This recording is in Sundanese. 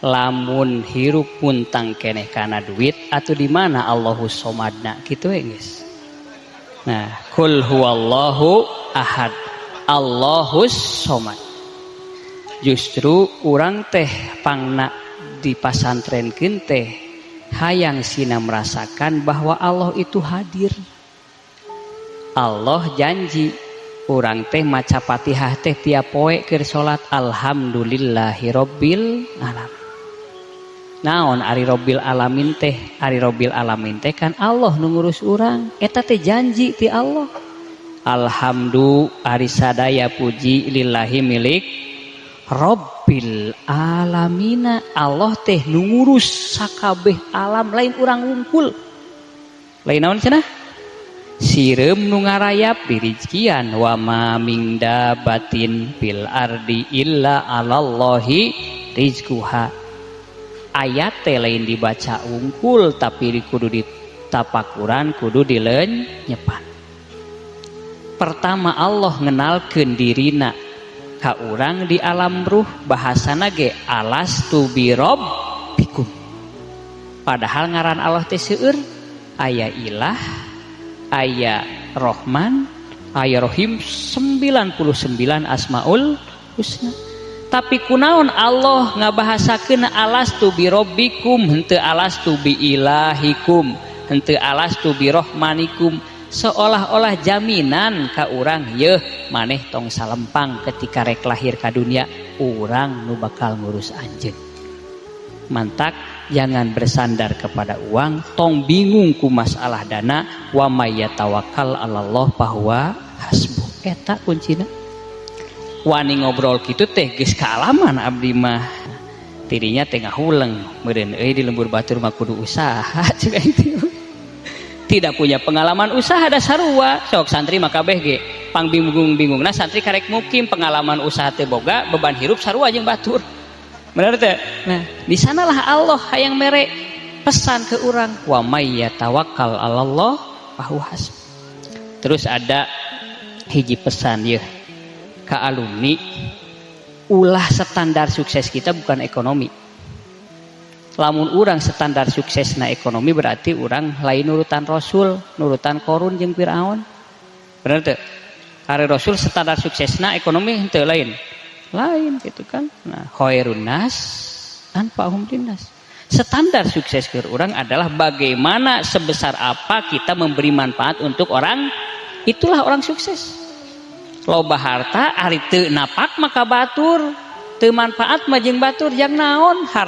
Lamun hirup muntang keneh kana duit atau di mana Allahus somadna kitu we geus. Nah, kul huwallahu ahad, Allahus somad. Justru urang teh pangna di pasantrenkeun teh hayang sina merasakan bahwa Allah itu hadir. Allah janji urang teh maca Fatihah teh tiap poe keur salat, alhamdulillahirabbil alamin. Naon ari robbil alamin teh? Ari robbil alamin teh kan Allah nu ngurus urang. Eta teh janji ti Allah. Alhamdu ari sadaya puji lillahi milik robbil alamina. Allah teh nu ngurus sakabeh alam, lain urang wungkul. Lain naon cenah? Sireum nu ngarayap dirizkian, wa ma min dabatin fil ardi illa alallahi rizquha. Ayat teh lain dibaca wungkul, tapi kudu ditapakuran, kudu dilenyepan. Pertama Allah ngenalkeun dirina ka urang di alam ruh, bahasana ge alastu birabbikum. Padahal ngaran Allah teh seueur, aya ilah, aya Rohman, aya Rohim, 99 asmaul husna. Tapi kunaon Allah ngabahasakeun alastu birabbikum, henteu alastu biilahikum, henteu alastu birohmanikum, seolah-olah jaminan ka urang yeuh maneh tong salempang ketika rek lahir ka dunia, urang nu bakal ngurus anjeun. Mantak jangan bersandar kepada uang, tong bingung ku masalah dana, wa may yatawakkal 'alallah fahuwa hasbuh. Eta kuncina. Wani ngobrol kitu teh geus kaalaman abdi mah. Tidinya teh ngahuleng meureun euy di lembur batur mah kudu usaha cek aing teh. Tidak punya pengalaman usaha da sarua. Sok santri mah kabeh ge pang bingung-bingungna santri karek mukim, pengalaman usaha teh boga, beban hirup sarua jeung batur. Bener teh? Nah, di sanalah Allah hayang mere pesan ke urang, wa may yatawakkal 'alallah fahuwa hasbuh. Terus ada hiji pesan yeuh ka alumni, ulah standar sukses kita bukan ekonomi. Lamun urang standar sukses na ekonomi berarti urang lain nurutan Rasul, nurutan Korun jeung Firaun. Bener teu? Ari Rasul standar suksesna ekonomi henteu lain. Lain gitu kan. Nah, khairun nas anfa'uhum linnas. Standar sukses ke orang adalah bagaimana sebesar apa kita memberi manfaat untuk orang, itulah orang sukses. Loba harta ari teu napak maka batur, teu manfaat mah jeung batur, jang naon harta.